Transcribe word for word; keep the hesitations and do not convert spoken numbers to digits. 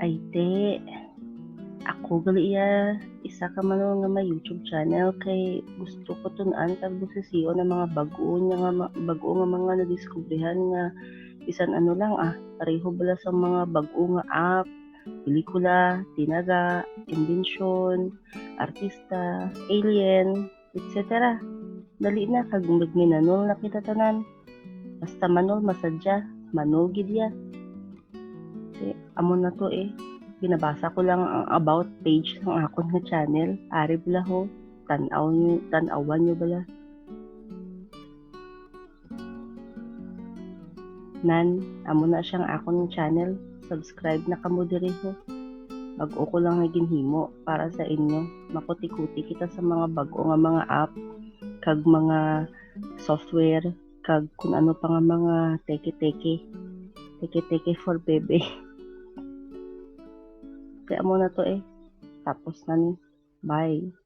Ay, te. Ako gali iya isa ka Manol nga may YouTube channel kay gusto ko tun-an kag busisiyon ang mga bag-o nga, nga ma- bag-o nga mga nadiskubrihan nga bisan ano lang ah, pareho bala sa mga bag-o nga app, pelikula, tinaga, imbensyon, artista, alien, et cetera. Dali na kag magminanol na kita tanan. Basta Manol masadya, Manol gid ya. Te, amo na to eh. Binabasa ko lang ang about page sang akon nga channel. Ari bala ho, tan-aw nyo, tan-awan nyo bala. Nan, amo na siyang akon nga channel. Subscribe na kamo diri ho. Bag-o ko lang nga ginhimo para sa inyo. Makuti-kuti kita sa mga bag-o nga mga app kag mga software kag kun ano pa nga mga teke-teke. Teke-teke for bebe. Kaya mo na to eh. Tapos na ni. Bye.